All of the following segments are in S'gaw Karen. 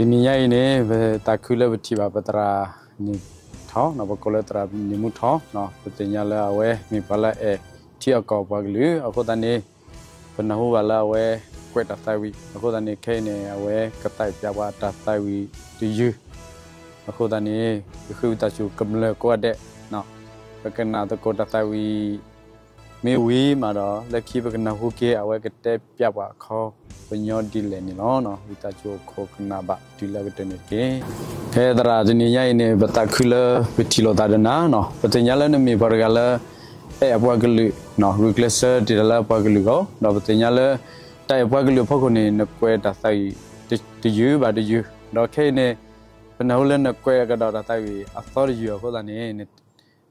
တနံၤညါအံၤန့ၣ် ပသးခုလၢပထံၣ်ဘၣ်ပသရၣ်န့ၣ်ထီၣ်, ပကိးလၢသရၣ်န့ၣ်မူထီၣ်, ပသ့ၣ်ညါလၢအဝဲမ့ၢ်ပှၤလၢအအဲၣ်ထံအီၣ်ကီၢ်ပှၤကလုာ်အဃိသတးန့ၣ်, ပနၢ်ဟူဘၣ်လၢအဝဲကွဲးတၢ်သးဝံၣ်အဃိသတးန့ၣ် ခဲအံၤန့ၣ် အဝဲကသးပၠးပှၤတၢ်သးဝံၣ်တယုၢ်, အဃိသတးန့ၣ် ပဃ့ဝံသးစူၤကမျၢၢ်ကိးဂၤဒဲး, ပကနၣ်သကိးတၢ်သးဝံၣ် မ့ၢ်ဝံၤမးဒီး လၢခံပကနၢ်ဟူက့ၤ အဝဲကတဲပၠးပှၤအခီပညီဒ်လဲၣ်န့ၣ်လီၤ. ဝံသးစူၤအိၣ်ခိးကနၣ်ဘၣ်တုၤလၢအကတၢၢ်န့ၣ်တက့ၢ်. ဖဲသရၣ်တနံၤညါအံၤန့ၣ် ပသးခုလၢပထံၣ်လိာ်သးဒီးနၤ, ပသ့ၣ်ညါလၢနမ့ၢ်ပှၤတဂၤလၢ အဲၣ်အပှၤကလုာ်, ဂုာ်ကျဲးစၢးတ့ၢ်တၢ်လၢအပှၤကလုာ်အဂီၢ်, ဒီးပသ့ၣ်ညါလၢ တၢ်အဲၣ်ပှၤကလုာ်အဖီခိၣ်န့ၣ် နကွဲးတၢ်သးဝံၣ်တယုၢ်ဘၣ်တယုၢ်, ဒီးခဲအံၤန့ၣ် ပနၢ်ဟူလၢနကွဲးကဒီးတၢ်သးဝံၣ်အသီတယုၢ်အဃိသတးန့ၣ်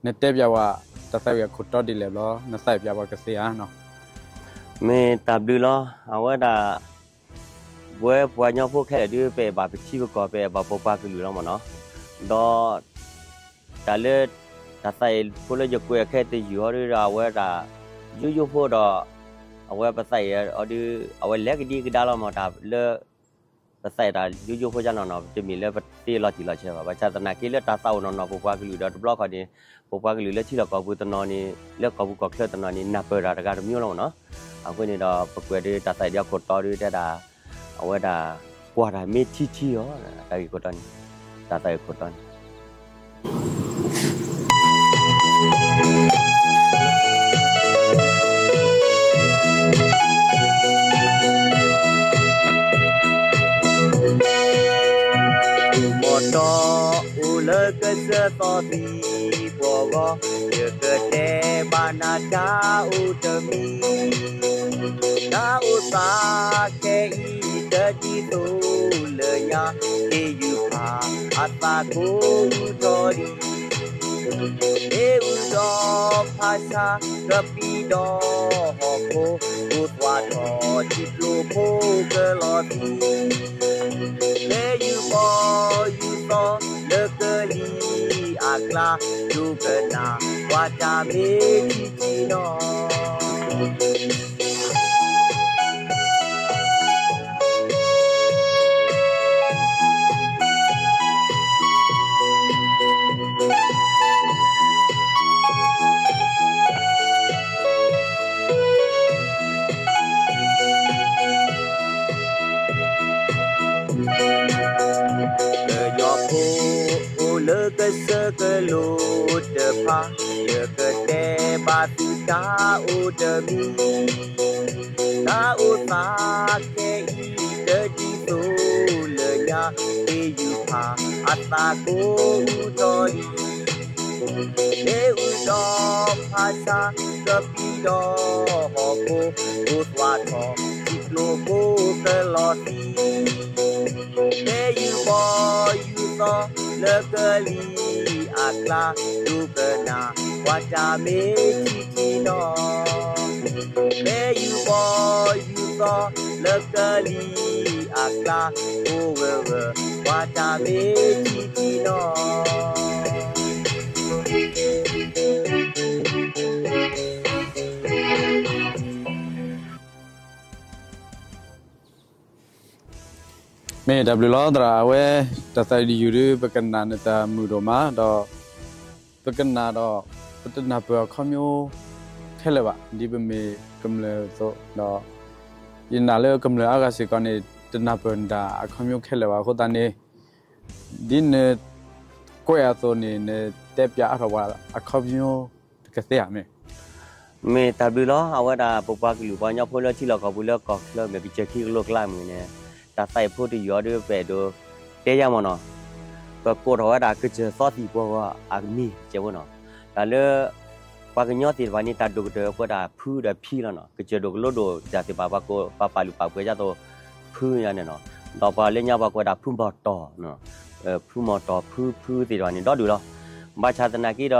နတဲပၠးဝဲတၢ်သးဝံၣ်အခိၣ်တီဒ်လဲၣ်ဘျီ နသးပၠးပှၤကသ့ဧါ. မ့ၢ်တၢ်ဘျုးလီၤ. အဝဲဒၣ် ပဝဲပှၤကညီဖိခဲလၢာ်ဒုး ပအဲၣ်ဘၣ်ပထံပကီၢ် ပအဲၣ်ဘၣ်ပပှၤကလုာ်လီၤမ့ၢ်နီၤ. ဒီး တၢ်လၢ တၢ်သးဝံၣ်ဖိလၢယကွဲးခဲတယုၢ်အီၤဒုးဒီး အဝဲဒၣ် ယိယိဖိဒီး အဝဲပသးဝံၣ်အီၤဒုး အဝဲလဲၤကဒံကဒါလီၤမ့ၢ် တၢ်လၢ ပသးဝံၣ်တၢ်ယိယိဖိကနီၤနီၤ တမ့ၢ်လၢပသ့လီၤတံၢ်လီၤဆဲးဘၣ်. ဘၣ်ဆၣ်သနာ်က့လၢတၢ်သးအိၣ်နီၢ်နီၢ် ပပှၤကလုာ်ဒီးတဘျီခီန့ၣ် ပပှၤကလုာ်လၢထံလီၢ်ကီၢ်ပူၤတနီၤန့ၣ် လၢကီၢ်ပူၤကီၢ်ချၢတနီၤန့ၣ် နၢ်ပၢၢ်တၢ်တဂၤတမံၤလီၤမ့ၢ်နီၤ. အဃိန့ၣ်ဒီး ပကွဲးဒုးတၢ်သးဝံၣ်ဒ်အခိၣ်တီဒုးတဲဒၣ် အဝဲဒၣ် ကွၢ်တၢ်မ့ၢ်ထံထံအီၤ တၢ်ဂ့ၢ်ခိၣ်တီန့ၣ် တၢ်သးဝံၣ်ခိၣ်တီန့ၣ် မီၢ်တီအိၣ်လၢကစၢၢ်သီသံပှီၢ်ဂီၢ် ယကတဲဘၣ်နၤတၢ်အိၣ်တမံၤ တၢ်အိၣ်သးခဲအံၤ တဒ်သိးလၢညါ သ့ၣ်ယုၢ်ဖးအသးကိးအူထီၣ်လံ မ့ၣ်အူဒီးဖးဆါ ကပံဒီးဟီၣ်ခိၣ် ကိးသွးထီၣ်ထံကျိဖိကလီၤသံ ဖဲယုၢ်ဘီယုၢ်သီ လၢကလံၤအကျါ ဒိကနၣ် ပှၤတၢ်မ့ၢ်ထံထံနီၤ ကညီဖိအိၣ်လၢကစၢၢ်ကလိတဖၣ် ယကတဲဘၣ်သုတၢ်အိၣ်တမံၤ တၢ်အိၣ်သးခဲအံၤ တဒ်သိးလၢညါ သ့ၣ်ယုၢ်ဖးအသးကိးအူထီၣ်လံ မ့ၣ်အူဒီးဖးဆါ ကပံဒီးဟီၣ်ခိၣ် ကိးသွးထီၣ်ထံကျိဖိကလီၤသံ ဖဲယုၢ်ဘီယုၢ်သီ လၢကလံၤအကျါ ဒိကနၣ် ပှၤတၢ်မ့ၢ်ထံထံနီၤ ဖဲယုၢ်ဘီယုၢ်သီ လၢကလံၤအကျါ အိၣ်ဂၢၢ်ဂၢၢ် ပှၤတၢ်မ့ၢ်ထံထံနီၤ မ့ၢ်တၢ်ဘျုးလီၤသရၣ် အဝဲ တၢ်သးဝံၣ်တယုၢ်ဒုး ပကနၣ်နတၢ်မုာ်ဒိၣ်မးဒီး ပကနၣ်ဒီး ပတနၢ်ပၢၢ်အခီပညီခဲလၢာ်ဘၣ် ဒ်ပမ့ၢ်ကမျၢၢ်အသိးဒီး ယနာ်လၢကမျၢၢ်အါဂၤစ့ၢ်ကီးန့ၣ် တနၢ်ပၢၢ်နတၢ်အခီပညီခဲလၢာ်ဘၣ်အဃိသတးန့ၣ် ဒ်နကွဲးအသိးန့ၣ် နတဲပၠးအါထီၣ်ပှၤအခီပညီတကသ့ဧါမ့ၢ် မ့ၢ်တၢ်ဘျုးလီၤ အဝဲဒၣ်ပပှၤကလုာ်ပှၤကညီဖိလၢထံလီၢ်ကီၢ်ပူၤလၢကီၢ်ချၢမ့ၢ်ကစၢၢ်ခံကလိကျါမ့ၢ်န့ၣ် တၢ်သးဝံၣ်ဖိတယုၢ်အီၤဒုးပအဲၣ်ဒိးတဲယါမ့ၢ်နီၤ ပကိးထီၣ်ဝဲဒၣ်ကစၢၢ်သီသံၣ်ပှီၢ်ဂီၢ်အမံၤကဲဝဲနီၤ တၢ်လၢ ပှၤကညီသ့ၣ်တဖၣ်န့ၣ် တၢ်ဒိၣ်ကတၢၢ်ပဝဲဒၣ်ဖုဒီးဖံလီၤနီၤ ကစၢၢ်ဒိၣ်ကလိဒိၣ်တၢ်သ့ၣ်တဖၣ်ပှၤကိးပှၤပာ်လုၢ်ပာ်ပှ့ၤဒ်သိး ဖုယါန့ၣ်နီၤ ဒီးပှၤလၢညါပှၤကိးဝဲဒၣ်ဖုမီၤတီၢ်နီၤ ဖုမီၤတီၢ် ဖု ဖုသ့ၣ်တဖၣ်န့ၣ် ဒီဒူၣ်လီၤ ဘၣ်ဆၣ်သနာ်က့ဒီး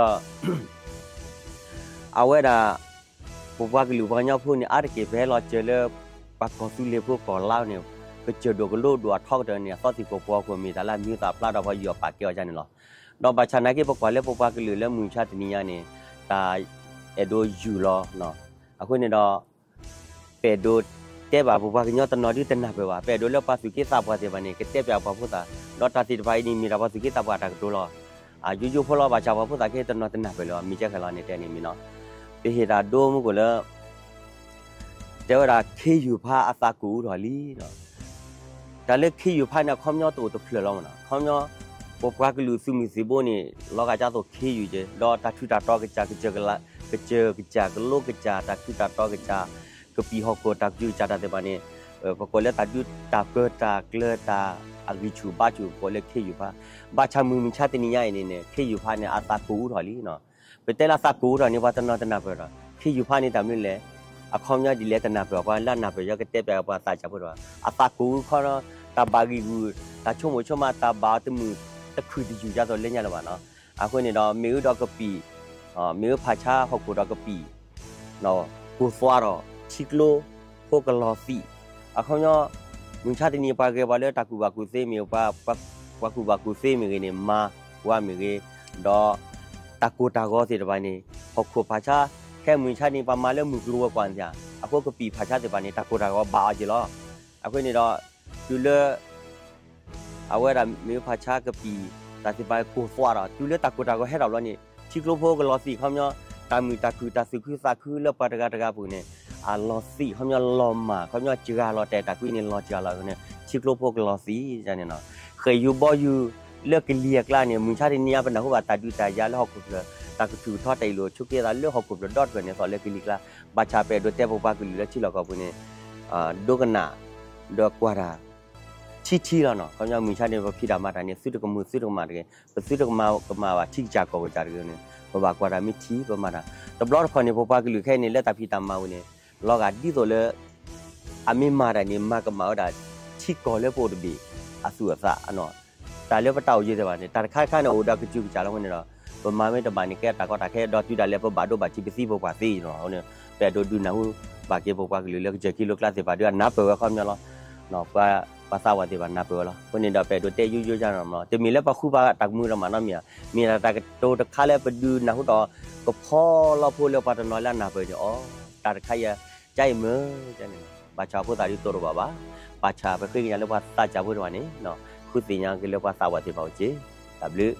အဝဲဒၣ် ပပှၤကလုာ်ပှၤကညီဖိန့ၣ် အါတက့ၢ်ပဟဲလီၤစၢၤလၢ ပှၤကီၢ်သူလ့ၤဖိကီၢ်လါန့ၣ် ကစၢၢ်ဒိၣ်ကလိဒိၣ်အထီကတၢၢ်န့ၣ် အသီသံၣ်ဖိပှီၢ်ခိၣ်မ့ၢ်တၢ်လၢအမံၤသးဖျါဒီးပှၤယူးယီၣ်ပာ်ကဲအီၤယါန့ၣ်လီၤ. ဒီးဘၣ်ဆၣ်သနာ်က့ ပကွၢ်လၢပပှၤကလုာ်လၢမုၢ်မဆါတနံၤညါန့ၣ် တၢ်အဲၣ်ဒိးယူၢ်လီၤ အဃိန့ၣ်ဒီး ပအဲၣ်ဒိး တဲဘၣ်ပပှၤကညီတနီၤဒုတနၢ်ပၢၢ်ဘၣ်. ပအဲၣ်ဒိးလၢပှၤသူၣ်က့သးပှၢ်သ့ၣ်တဖၣ်န့ၣ် ကတဲပၠးပှၤဖိသၣ်, ဒီးတၢ်သ့ၣ်တဖၣ်အံၤန့ၣ် မ့ၢ်ဒၣ်ပှၤသူၣ်က့သးပှၢ်တၢ်ကတိၤလီၤ. အယိယိဖိလီၤ ဘၣ်ဆၣ်ပှၤဖိသၣ်ခဲတနီၤတနၢ်ပၢၢ်လၢၤဘၣ်. မ့ၢ်ကဲဃဲၤလီၤန့ၣ် တဲန့ၣ်မ့ၢ်နီၤ, ပဟ့ၣ်တၢ်ဒိမူကီၢ်လၢ တဲဝဲဒၣ်ခ့ယုၢ်ဖါအသးကိၢ်အူထီၣ်လံနီၤ. တၢ်လၢခ့ယုၢ်ဖါန့ၣ် အခီပညီတအိၣ်တဖျၢၣ်လီၤမ့ၢ်နီၤ. အခီပညီ ပပှၤကလုာ်သုးမုၢ်သံၣ်ဘိန့ၣ် လီၤဂာ်ဒ်သိးခ့ယုၢ်က့ၤ, ဒီးတၢ်ထူးတၢ်တီၤကစၢ် ကစၢၢ်ကစၢ် ကလိကစၢ် တၢ်ထူးတၢ်တီၤကစၢ်, ကပံာ်ဟီၣ်ခိၣ်တၢ်ကစၢ်ကစၢ်တၢ်သ့ၣ်တဖၣ်န့ၣ် ပကိးလၢတၢ်ဒုးတၢ်ပၢတၢ်ကျၢၤတၢ်အဂံၢ်ဆူၣ်ဘါဆူၣ် ပကိးလၢခ့ယုၢ်ဖါ. ဘၣ်ဆၣ်မုၢ်မုၢ်ဆါတနံၤညါအံၤန့ၣ်န့ၣ် ခ့ယုၢ်ဖါန့ၣ် အသးကိၢ်အူထီၣ်လံနီၤ. ပတဲလၢအသးကိၢ်အူထီၣ်န့ၣ် ပှၤတနီၤတနၢ်ပၢၢ်ဒီး ခ့ယုၢ်ဖါန့ၣ်တၢ်မနုၤလဲၣ်. အခီပညီဒ်လဲၣ်တနၢ်ပၢၢ်အီၤ ပှၤလၢအနၢ်ပၢၢ်ယီၤကတဲပၠးပှၤသးစၢ်ဖိတဖၣ်, အသးကိၢ်အူခီနီၤ တၢ်ဘၣ်ဂံၢ်ဂူာ် တၢ်ဆိကမိၣ်ဆိကမး တၢ်ဘၣ်အီၤတမုာ်တခုၣ်တယုၢ်ဒ်သိးလၢညါလၢၤဘၣ်နီၤ. အဃိန့ၣ်ဒီး မ့ၢ်အူဒီးကပံာ် မ့ၢ်အူဖးဆါဟီၣ်ခိၣ်ဒီးကပံာ် ကိၢ်သွါဒီး ထံကျိဖိကလီၤသံး. အခီပညီ မုၢ်ဆါတနံၤပှၤဂဲၤပှၤလၢတၢ်ကူၣ်ဘၣ်ကူၣ်သ့မ့ၢ် ပှၤကူၣ်ဘၣ်ကူၣ်သ့မ့ၢ်ဂ့ၤန့ၣ် မၤဝါမ့ၢ်ဂ့ၤ, ဒီး တၢ်ကိၢ်တၢ်ဂီၤသ့ၣ်တဖၣ်န့ၣ် ဟီၣ်ခိၣ်ဖးဆါ ခဲမုၢ်ဆါတနံၤပှၤမၤလၢမုၢ်ကျိၤဝဲၤကွာ်န့ၣ်ဧါ, အဃိကပံာ်ဖးဆါသ့ၣ်တဖၣ်န့ၣ် တၢ်ကိၢ်တၢ်ဂီၤဘၣ်အီၤက့ၤလီၤ. အဃိန့ၣ်ဒီး တုၤလၢ အဝဲဒၣ်မ့ၢ်ဖးဆါကပံာ် တၢ်သ့ၣ်တဖၣ်ကိၢ်သွါဒီး တုၤလၢတၢ်ကိၢ်တၢ်ဂီၤဟဲထီၣ်ဘျီန့ၣ် ထံကျိဖိကလီၤသံး ခီပညီ တၢ်မုာ်တၢ်ခုၣ်တၢ်သူၣ်ခုသးခုလၢပှၤတဂၤတဂၤအပူၤန့ၣ် အလီၤသံး ခီပညီလီၤမၢ် ခီပညီစှၤလီၤတဲာ်တၢ်ကွံန့ၣ် လီၤစှၤလီၤန့ၣ် ထံကျိဖိကလီၤသံးန့ၣ်နီၤ. ဃဲၢ်ယူၤဘီယူၤ လၢကလံၤအကျါန့ၣ် မုၢ်ဆါတနံၤညါပနၢ်ဟူဘၣ်တၢ်ဒုးတၢ်ယၤလၢဟီၣ်ခိၣ်ဖျၢၣ် တၢ်ကထူၣ်ကထီတၢ်အ့ၣ်လိာ်ဆိးက့သးလၢဟီၣ်ခိၣ်ဖျၢၣ်ဒီတဖျၢၣ်န့ၣ် သိးလၢကလံၤကျါ, ဘၣ်ဆၣ်ပအဲၣ်ဒိးတဲပပှၤကလုာ်လၢထံလီၢ်ကီၢ်ပူၤန့ၣ် ဒိကနၣ် ဒီးကွၢ်တၢ် ထံထံလီၤနီၤ. ခီပညီမုၢ်ဆါန့ၣ် ပဖံးတၢ်မၤတၢ်န့ၣ် သုတကမုာ်သုတကမၣ်တဂ့ၤ, ပသုတကမၤကမၣ်ဘၣ်ထံကစၢ်ကီၢ်ကစၢ်တဂ့ၤန့ၣ် ပဘၣ်ကွၢ်တၢ်မ့ၢ်ထံပမၤတၢ်. တဘျီတခီၣ်န့ၣ် ပပှၤကလုာ်ခဲအံၤန့ၣ် လၢတၢ်ဖံးတၢ်မၤဝံၤန့ၣ် လီၤဂာ်ဒ်သိးလၢ အမ့ၢ်မၤတၢ်န့ၣ် မၤကမၣ်ဝဲဒၣ် ထံကီၢ်လၢပအိၣ်တဘ့ၣ် အသူၣ်အသးနီၤ. တၢ်လၢပတၢ်အိၣ်ယဲၢ်သ့ၣ်တဖၣ်န့ၣ် တၢ်တခါတခါန့ၣ် အိၣ်ဒီးကစူၢ်ကစၢ်လီၤ. အဃိန့ၣ်ဒီး ပမၤမ့ၢ်တဘၣ်န့ၣ် ကဲတၢ်ကီတၢ်ခဲ ဒီးတုၤဒၣ်လဲာ်ပဘၣ်ဒိဘၣ်ထံးပသံပပှၢ်သ့နီၤ. အဃိန့ၣ် ပအဲၣ်ဒိးဒုးနၢ်ဟူဘၣ်က့ၤပပှၤကလုာ်လၢကစၢၢ်ခံလိကျါသ့ၣ်တဖၣ်ဒီး အနၢ်ပၢၢ်ဝဲခီပညီလီၤ. ပှၤသးဝဲသ့ၣ်တဖၣ်နၢ်ပၢၢ်ဝဲလီၤ. အဃိန့ၣ်ဒီး ပအဲၣ်ဒိးတဲယိယိဒ်န့ၣ်လီၤ. တမ့ၢ်လၢပှၤဃုပှၤတၢ်ကမူဒီးမၤနီတမံၤဧါ, မ့ၢ်ဒၣ်တၢ်ကတိၤတခါလၢပဒုးနၢ်ဟူဒီး ကဖီလီၤဖိလၢပှၤတနီၤလၢအနၢ်ပၢၢ်န့ၣ် အိ တၢ်တခါအံၤ ကါအံၤမ့ၢ်န့ၣ် ဘၣ်ဆၣ်ဖိသၣ်ဒ်သိးတဘၣ်ဘၣ်, ဘၣ်ဆၣ်ပဃ့ကညးလၢပှၤသးစၢ်ဖိတဖၣ်န့ၣ် ဃုသ့ၣ်ညါက့ၤလၢပှၤသးဝဲသ့ၣ်တဖၣ်အိၣ်က့ၤ, တၢ်ဘျုး